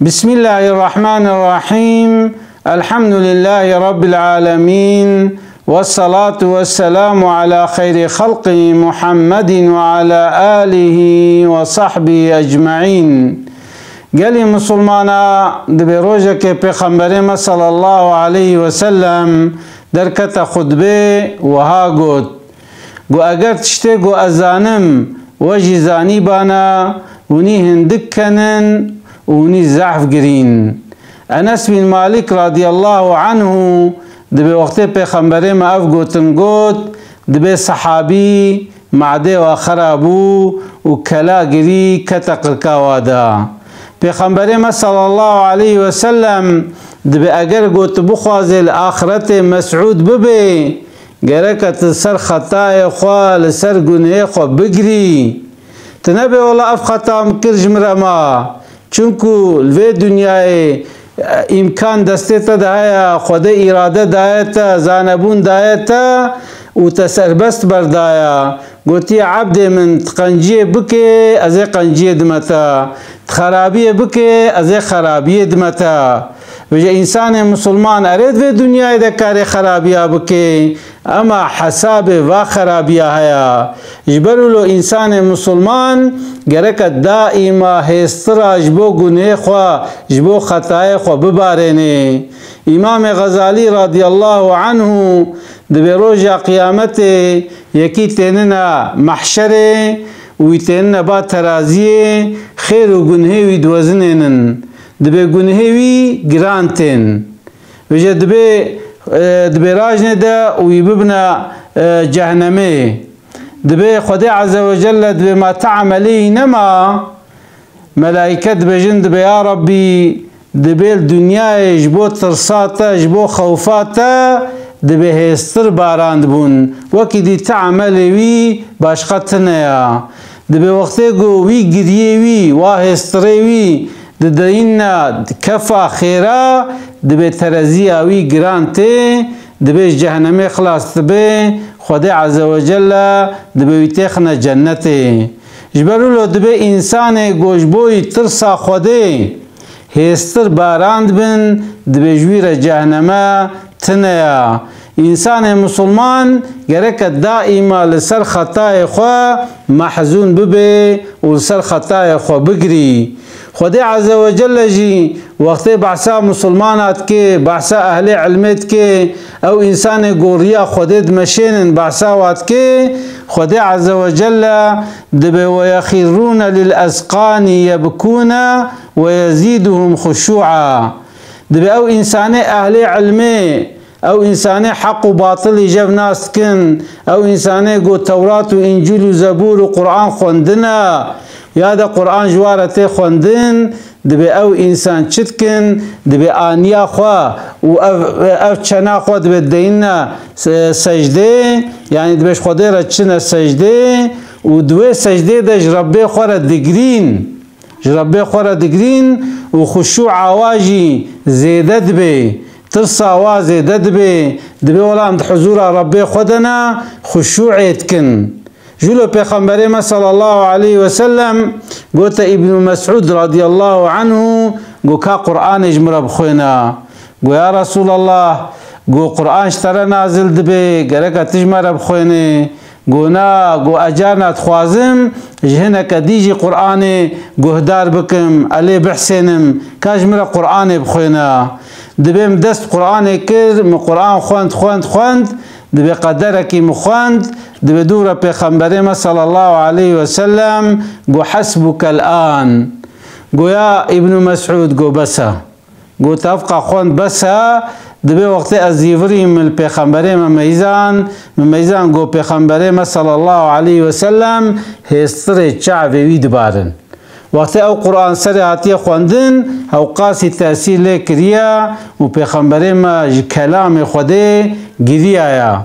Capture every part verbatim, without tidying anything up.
Bismillahirrahmanirrahim. Elhamdülillahi Rabbil alemin. Vessalatu vesselamu ala hayri halqi Muhammedin ve ala alihi ve sahbihi ecmaîn. Gelî Musulmana, dibê rojekê Pêxemberê me sallallahu aleyhi ve sellem derkete xutbê, wiha got: Got, eger tiştê ku ez zanim, we jî zanîbana, hûnî hindik kenin û hûnî zehf girîn. Enes bin Malik radiyallahu anhu dibê wextê Pêxemberê me ev gotin got, dibê sehabî madê wa xera bû û kela girî kete qirka wa de. Pêxemberê me sallallahu aleyhi ve sellem dibê eger got bixwazê li axiretê mesûd bibê, gereke tu ser xetayê xwe, li ser gunhê xwe bigirî. Tu nebê wela ev xeta min kir ji min re ma. Çunku li vê dinyayê, e, îmkan destê te de heye, Xwedê îrade daye te, zanebûn daye te û te serbest berdaya. Gotiye, ebdê min, tu qenciyê bikê, ez ê qenciyê dime te. Tu xerabiyê bikê, ez ê xerabiyê dime te. Vêce însanê misilman erê di vê dinyayê de karê xerabiya bikê, ema hesabê va xerabiya heye. Ji ber wilo însanê misilman gereke daîma hêstira ji bo gunhê xwe, ji bo xetayê xwe bibarênê. Îmamê Xezalî radiyallahu anhu dibê roja qiyametê yekî tênine mehşerê û wî tênine ba teraziyê, xêr û gunhê wî diwezinênin. Dibê gunhê wî giran tên. Vêce dibê, e, dibê rajnê de û wî bibine, e, cehnemê. Dibê Xwedê Azze ve Celle dibê ma ti emelê wî nema, melaîke dibêjin, dibê, ya Rabbî, dibê li dinyayê ji bo tirsa te, ji bo xewfa te, dibê hêstir barandibûn. Wekî dî ti emelê wî başqa tine ya. Dibê wextê ku wî giriyê wî, wa hêstirê wî, dideyîne kefa xêra, dibê tereziya wî giran tê, dibê ji cehenemê xilas dibe, Xwedê Azze ve Celle dibê wî têxine cennetê. Ji ber wilo dibê însanê ku ji bo wî tirsa Xwedê hêstir barandibin, dibê ji wî re ceheneme tine ya. Însanê misilman gereke daîma li ser xetayê xwe mehzûn bibe û li ser xetayê xwe bigirî. Xwedê Azze ve Celle jî wextê behsa misilmana dike, behsa ehlê ilmê dike, ew însanê ku riya Xwedê dimeşênin behsa wa dike, Xwedê Azze ve Celle dibê, "Ve yexîrrûne lil ezqanî yebkûne ve yezîduhum xuşû'a." Dibê ew însanê ehlê ilmê, ew însanê heq û batilî jev nas dikin, ew însanê ku Tewrat û Încîl û Zebûr û Quran xwendine, ya de Quran ji wa re tê xwendin, dibê ew însan çi dikin? Dibê aniya xwe û ev, ev çena xwe dibê deyine se-, secdê, yanî dibê ji Xwedê re çine secdê û di wê secdê de ji Rebbê xwe re digirîn. Ji Rebbê xwe re digirîn û xuşû'a wa jî zêde dibe, tirsa wa zêde dibe, dibê wela em di huzûra Rebbê xwe de ne, xuşû'ê dikin. Ji wilo Pêxemberê me sallallahu aleyhi ve sellem gote Îbnû Mesûd radiyallahu anhu, got, ka Qur'anê ji min re bixwêne. Got, ya Resûlallah, got, Qur'an ji te re nazil dibe, gereke tu ji me re bixwênê. Got, na, got, ez carna dixwazim ji hineke dî jî Qur'anê guhdar bikim, ez lê bihsênim, ka ji min re Qur'anê bixwêne. Dibê min dest Qur'anê kir, min Qur'an xwend, xwend, xwend, dibê qederekî min xwend, dibê dû re Pêxemberê me sallallahu aleyhi ve sellem got, "Hasbukel an." Got, ya Îbnû Mesûd, got, bes e. Got, "Ev qas xwend bes e, dibê wextê ez zîvirîm li Pêxemberê me meyzan, min meyzan got, Pêxemberê me sallallahu aleyhi ve sellem hêstirê çavê wî dibarin." Wextê ew Qur'an serê hatiye xwendin, hewqasî tesîr lê kiriye û Pêxemberê me ji kelamê Xwedê giriyaya.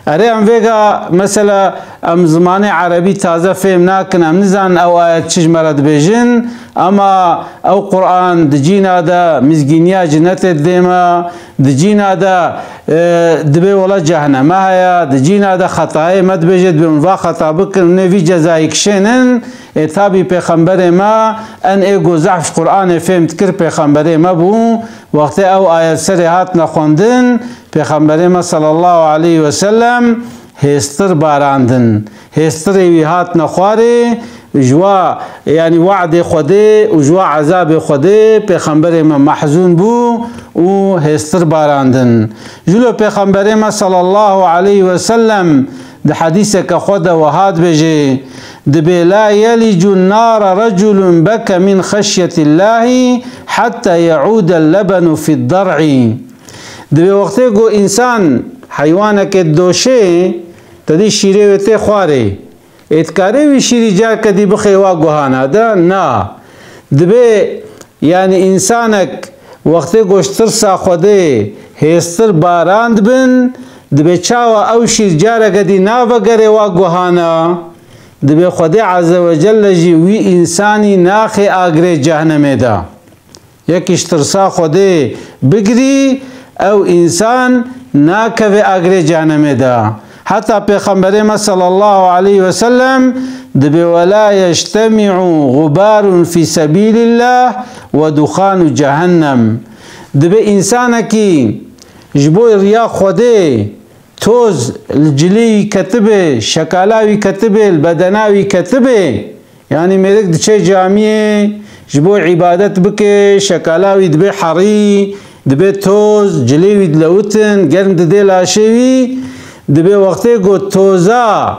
Erê, em vêga, mesela, em zimanê erebî taze fêm nakin, em nizanin ew ayet çi ji me re dibêjin, ema ew Qur'an di cîna de mizgîniya cinetê didê me, di cîna de e, dibê wela cehenneme heye, di cîna de xetayê me dibêje, dibê min va xeta bikin, nê vî cezayî kişênin, ê tabî pêxemberê me en ê ku zehf ji Qur'anê fêm dikir pêxemberê me bû, wextê ew ayet serê hatine xwendin, pêxemberê me sallallahu aleyhi ve sellem hêstir barandin. Hêstirê wî hatine xwarê, ji wa, yanî we'dê Xwedê û ji wa ezabê Xwedê pêxemberê me mehzûn bû û hêstir barandin. Jilo pêxemberê me sallallahu aleyhi ve sellem di hedîseke xwe de wiha dibêje, dibê, "La yelicu nara reculun beke min xeşyetillahi hatta ye'udel lebenu fid dar'i." Dibê wextê ku însan heywanekê didoşê, te dî şîrê wê tê xwarê. Ê dikarê wî şîrî carke dî bixê wa guhana de? Na. Dibê, yanî, însanek wextê ku ji tirsa Xwedê hêstir barand bin, dibê çawa ew şîr careke dî navegerê wa guhana? Dibê Xwedê Azze ve Celle jî wî însanî naxê agirê cehnemê de. Yekî ji tirsa Xwedê bigirî, ew însan nakeve agirê cehenemê de. Heta Pêxemberê me sallallahu aleyhi ve sellem dibê, "Ve la yectemi'u gubarun fî sebîlillah ve duxanu cehennem." Dibê însanekî ji bo riya Xwedê toz li cilê wî ketibe, şekala wî ketibe, li bedena wî ketibe, yanî mêrik diçe camiyê, ji bo îbadet bike, şekala wî dibe herî, dibe toz, cilê wî dilewitin, germ didê laşê wî, dibe wextê ku toza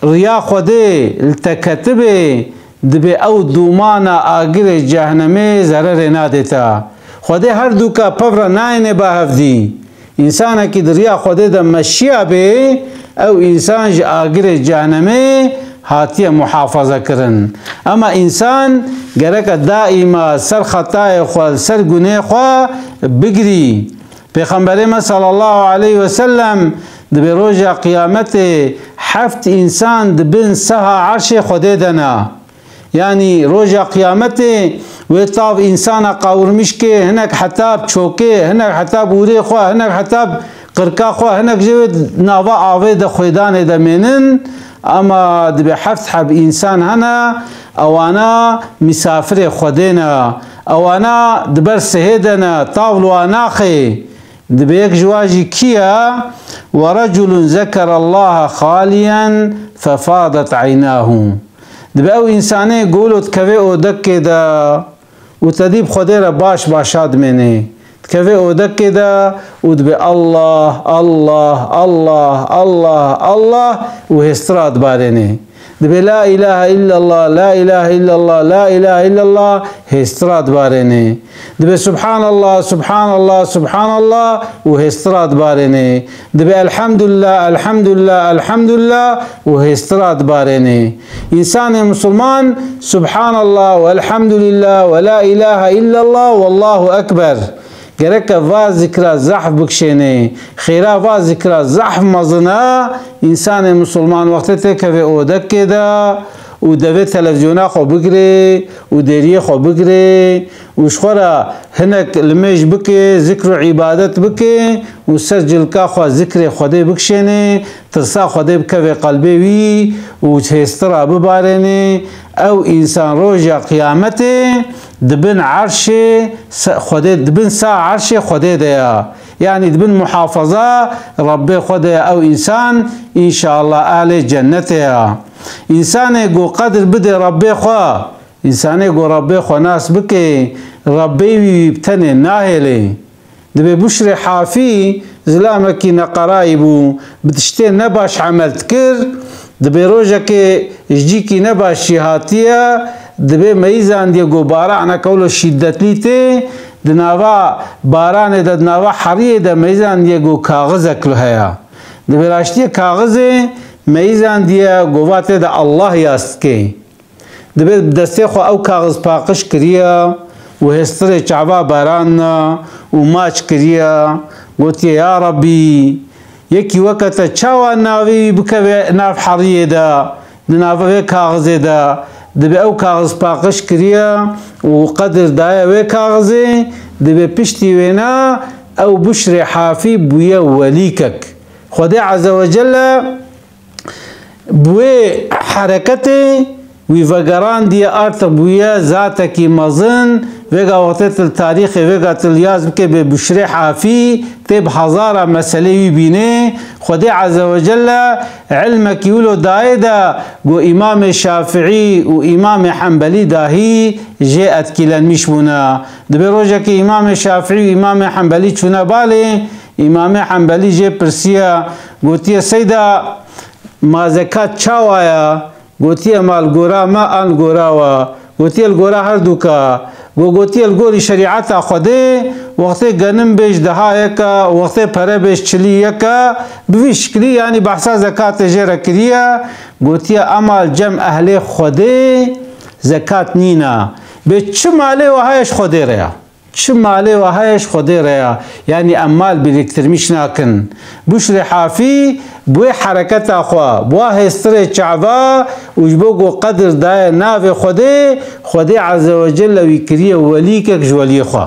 riya Xwedê li te ketibe, dibe ew dûmana agirê cehnemê zererê nadê te. Xwedê her dûka pev re nayêne ba hevdî. Însanekî di riya Xwedê de meşiya bê, ew însan ji agirê cehenemê hatiye muhafaza kirin. Ema însan gereke daîma ser xetayê xwe, li ser gunê xwe bigirî. Pêxemberê me sallallahu aleyhi ve sellem dibê roja qiyametê heft însan di bin seha erşê Xwedê de ne. Yanî roja qiyametê wê tav însana qawirmiş ke, hinek heta bi çokê, hinek heta bi wurê xwe, hinek heta bi qirka xwe, hinek jê wê nava avê de xwêdanê de mênin. Ema dibê heft heb însan hene, ewana misafirê Xwedê ne, ewana di ber sihê de ne, tav li wan naxê. Dibê yek ji wan jî kî ye? "Ve reculun zekerallaha xaliyen fefadet eynahu." Dibê ew însanê golo dikeve odekê de û te dî bi Xwedê re baş başa dimêne. Dikeve odekê de û dibê Allah, Allah, Allah, Allah, Allah û hêstira dibarêne. Dibê la ilahe illallah, la ilahe illallah, la ilahe illallah, hêstira dibarêne. Dibê subhanallah, subhanallah, subhanallah û hêstira dibarêne. Dibê elhamdulillah, elhamdulillah, elhamdulillah û hêstira dibarêne. Însanê misilman subhanallah ve elhamdulillah ve la ilahe illallah ve Allahu ekber. Gereke va zikra zehf bikişêne. Xêra va zikra zehf mezin e. Însanê misilman wextê têkeve odekê de û devê televizyona xwe bigire û dêriyê xwe bigire û ji xwe re hinek limêj bike, zikr û îbadet bike û ser cilka xwe zikrê Xwedê bikişêne, tirsa Xwedê bikeve qelbê wî û hêstira bibarêne. Ew însan roja qiyametê di bin erşê se-, Xwedê, di bin sa erşê Xwedê de ya. Yanî di bin muhafaza Rebbê xwe de ya ew însan, înşallah alê cennetê ya. Însanê ku qedir bide Rebbê xwe, însanê ku Rebbê xwe nas bike, Rebbê wî wî bi tenê nahêlê. Dibê Buşrê Hafî zilamekî neqerayî bû, bi tiştê nebaş emel dikir, dibê rojekê ji cîkî nebaş jî hatiye, dibê meyizandiye ku baranek ewlo şîdetlî tê, di nava baranê de, di nava heriyê de meyizandiye ku kaxizek li heye. Dibê raştiyê kaxizê meyizandiye ku va tê de Allah yaz dike. Dibê bi destê xwe ew kaxiz paqij kiriye û hêstirê çava baranna û maç kiriye, gotiye, Ya Rebbî, yekî weke te çawa navê wî bikeve nav heriyê de, di nava vê kaxizê de? Dibê ew kaxiz paqij kiriye û qedir daye wê kaxizê, dibê piştî wêna Ew Bişrê Hafî bûye welîkek. Xwedê Azze ve Celle bi wê hereketê wî vegerandiye, artiq bûye zatekî mezin. Vêga wextê til tarîxê vêga til yaz bike bê Bişrê Hafî tê bi hezara meselê wî bînê. Xwedê Azze ve Celle ilmekî wilo dayê de ku Îmamê Şafîî û Îmamê Hembelî dahî jê etkîlenmîş bûne. Dibê rojekê Îmamê Şafîî û Îmamê Hembelî çûne balê, Îmamê Hembelî jê pirsiye, gotiye, Seyda, ma zekat çawa ye? Gotiye, Ma li gora me an li gora we? Gotiye, Li gora herduka. Go gotiye, Li gorî şerîeta Xwedê, wextê genim bê ji deha yeke, wextê pere bê ji çilî yeke, bi vî şiklî, yanî behsa zekatê jê re kiriye. Gotiye, Ema li cem ehlê Xwedê zekat nîne. Bê çi malê we heye ji Xwedê re ya? Çi malê we heye ji Xwedê re ya? Yanî em mal biriktirmiş nakin. Bişrê Hafî bi wê hereketa xwe, bi wa hêstirê çava û ji bo ku qedir daye navê Xwedê, Xwedê Azze ve Celle wî kiriye welîkek ji weliyê xwe.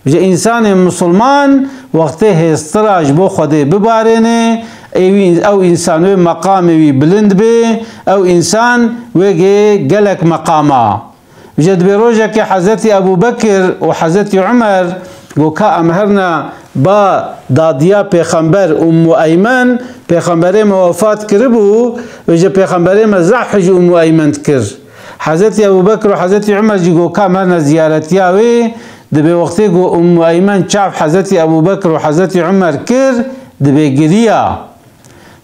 Ji însanê misilman wextê hêstira ji bo Xwedê bibarêne, ê wî, ew însan wê meqamê wî bilind bê, ew însan wê gê gelek meqama. Ji dibê rojekê Hezretî Ebû Bekir û Hezretî Umer go ka em herna ba dadiya Pêxember Ummu Eymen, Pêxemberê me wefat kiribû, ji Pêxemberê me zehf ji Ummu Eymen dikir. Hezretî Ebû Bekir û Hezretî Umer jî go ka em herna ziyaretiya wê, dibê wextê ku Ummu Eymen çav Hezretî Ebû Bekir û Hezretî Umer kir, dibê giriya.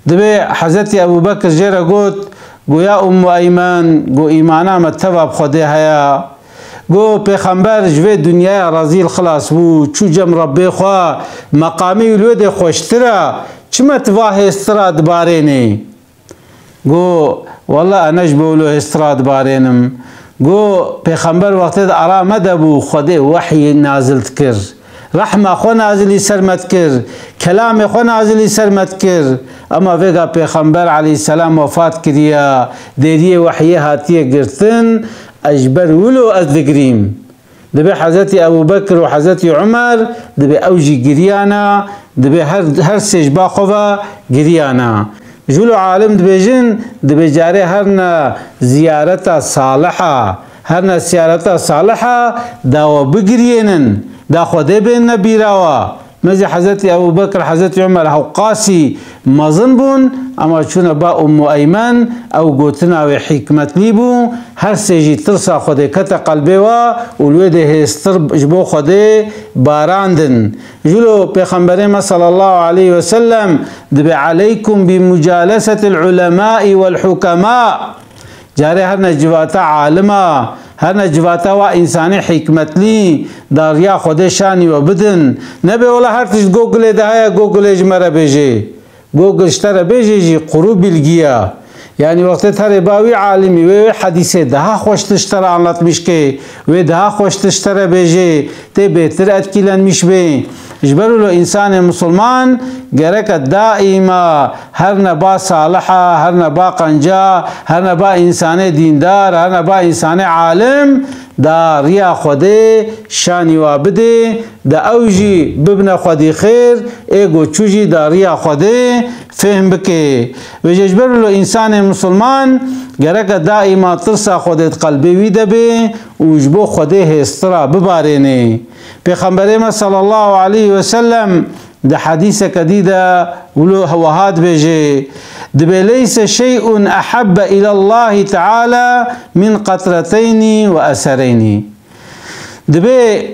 Dibê Hezretî Ebû Bekir jê re got, Go ya Ummu Eymen, go îmana me teva bi Xwedê heye. Go Pêxember ji vê dinyaya rezîl xilas bû, çû cem Rebbê xwe, meqamê wî li wê dê xweştir e, çima tu va hêstira dibarênê? Go, Wela ez ne ji bo wilo hêstira dibarênim. Go, Pêxember wextê di ara me de bû, Xwedê wehyê nazil dikir. Rehma xwe nazilî ser me dikir. Kelamê xwe nazilî ser me dikir. Ema vêga Pêxember aleyhisselam wefat kiriye, dêriyê wehyê hatiye girtin, ez ji ber wilo ez digirîm. Dibê Hezretî Ebû Bekir û Hezretî Umer, dibê ew jî giriyana, dibê her, her sê ji ba xwe ve giriyana. Ji wilo alim dibêjin, dibê carê herna ziyareta saliha, herna ziyareta saliha, da we bigiriyênin, da Xwedê bênine bîra we. Mezî Hezretî Ebû Bekir, Hezretî Umer hewqasî mezin bûn, ema çûne ba Ummu Eymen, ew gotina wê hîkmetlî bû, her sê jî tirsa Xwedê kete qelbê we û li wê dê hêstir ji bo Xwedê barandin. Ji lo Pêxemberê me sallallahu aleyhi ve sellem dibê, Eleykum bi mucalesetil ulemai wel hukema. Carê herna civata alima, herna civata wa însanê hîkmetlî, da riya Xwedê şanî we bidin. Nebe wela her tişt Googleê de heye, Googleê ji me re bêjê. Google ji te re bêjê jî qurû bilgiya. Yanî wextê terê ba wî alimî, wê, wê hedîsê daha xweştir ji te re anlatmiş kê, wê daha xweştir ji te re bêjê, tê bêtir etkîlenmiş bê. Ji ber wilo însanê misilman gereke daîma herna ba saliha, herna ba qenca, herna ba însanê dîndar, herna ba însanê alim, da riya Xwedê şanî wa bidê, da ew jî bibine xwedî xêr, ê ku çû jî da riya Xwedê fêhm bike. Vêje ji ber wilo însanê misilman gereke daîma tirsa Xwedê di qelbê wî de bê û ji bo Xwedê hêstira bibarênê. Pêxemberê me sallallahu aleyhi ve sellem di hedîseke dî de wilo wiha dibêje, dibê, Leyse şey'un ehabbe ilallahî teala min qetreteynî ve esereynî. Dibê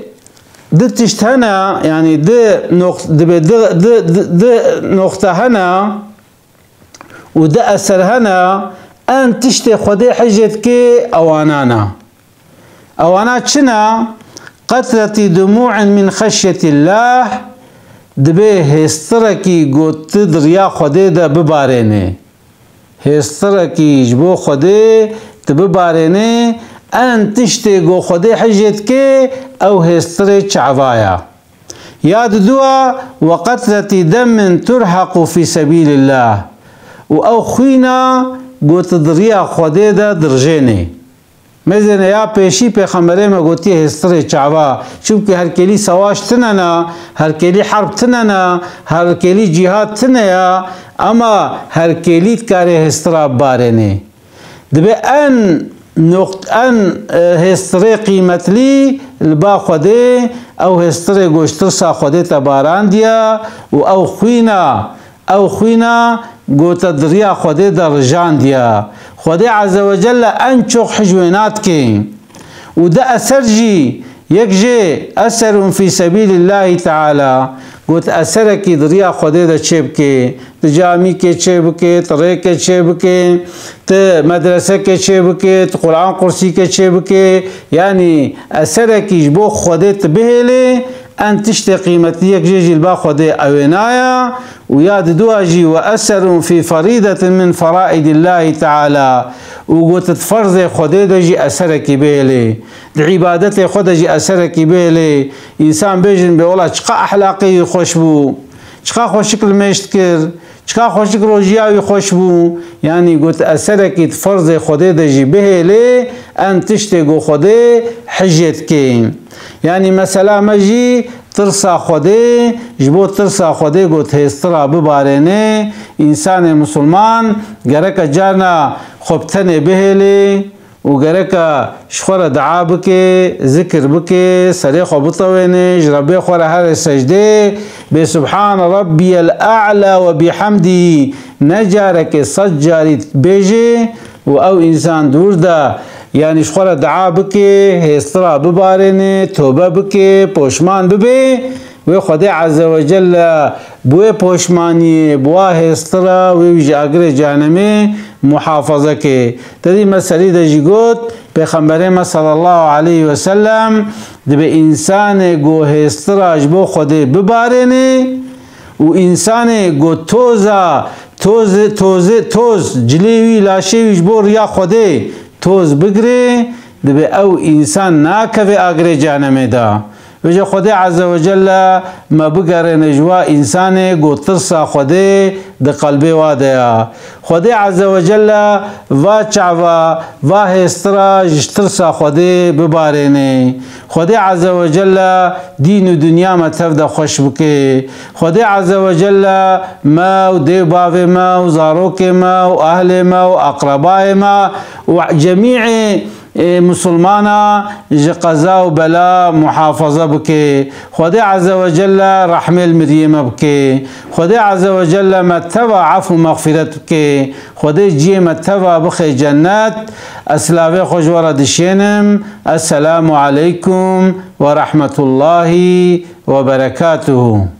du tişt hene, yanî du noq-, dibê du, du, du, du noqte hene û du eser hene, en tiştê Xwedê hijê dike ewanana. Ewana çi ne? Qetretî dumu'in min xeşyetillah, dibê hêstirekî ku tu di riya Xwedê de bibarênê. Hêstirekî ji bo Xwedê tu bibarênê, en tiştê ku Xwedê hijê dike, ew hêstirê çava ye. Ya didua, "Ve qetretî demin turhequ fî sebîlillah." Û ew xwîna ku tu di riya Xwedê de dirijênê. Mêzêne ya pêşî Pêxemberê me gotiye hêstirê çava. Çimkî herkêlî sewaş tine ne, herkêlî herb tine ne, herkêlî cîhad tine ya, ema herkêlî dikare hêstira bibarênê. Dibe en noxt-, en, e, hêstirê qîmetlî li ba Xwedê, ew hêstirê go ji tirsa Xwedê te barandiye û ew xwîna, ew xwîna go te di riya Xwedê de rijandiye. Xwedê Azze ve Celle en çok hij wê nadike. Û di eser jî yek jê eserun fî sebîlillahî teala, got eserekî di riya Xwedê de çêbike, di camîkê çêbike, di rêkê çêbike, di medresekê çêbike, di Quran qursîkê çêbike, yanî eserekî ji bo Xwedê tu bihêlê, en tiştê qîmetliyek jê jî li ba Xwedê ewênaya û ya diduwa jî we eserun fî ferîdetin min feraîdillahî teala û got di ferzê Xwedê de jî eserekî bihêlê, di îbadetê xwe de jî eserekî bihêlê. Însan bêjin bê wela çiqa ehlaqê wî xweş bû, çiqa xweşik limêj dikir, çiqa xweşik rojiya wî xweş bû. Yanî got eserekî di ferzê Xwedê de jî bihêlê, en tiştê go Xwedê hijê dike. Yanî mesela me jî tirsa Xwedê, ji bo tirsa Xwedê got hêstira bibarêne, însanê misilman gereke carna xwe bi tenê bihêlê û gereke ji xwe re dua bike, zikir bike, serê xwe bitewêne, ji Rebbê xwe re here secdê, bê Subhane Rabbiyel A'la ve bihamdî ne careke sed carî bêje û ew însan dûr de, yanî ji xwe re dua bike, hêstira bibarêne, tobe bike, poşman bibe, wê Xwedê Azze ve Celle bi wê poşmaniyê, bi wa hêstira wê wî ji agirê cehenemê muhafaza ke. Te dî me serî de jî got, Pêxemberê me sallallahu aleyhi ve sellem dibe însanê go hêstira ji bo Xwedê bibarêne û însanê go toza, toz, toz, toz cilê wî, laşê wî ji bo riya Xwedê toz bigire, dibe ew însan nakeve agirê cehenemê de. Vêce Xwedê Azze ve Celle me bigerêne ji wa însanê go tirsa Xwedê di qelbê wa de ya. Xwedê Azze ve Celle va çava, va hêstira ji tirsa Xwedê bibarêne. Xwedê Azze ve Celle dîn û dinya me tev de xweş bike. Xwedê Azze ve Celle me û dê û bavê me û zarokê me û ehlê me û eqrebayê me û cemîê ê misilmana ji qeza û bela muhafaza bike. Xwedê Azze ve Celle rehmê li miriyê me bike. Xwedê Azze ve Celle me teva ef û mexfîret bike. Xwedê ciyê me teva bixe cennet. Ez silavê xwe ji we re dişênim. Esselamu aleykum ve rahmetullahi ve berekatuhu.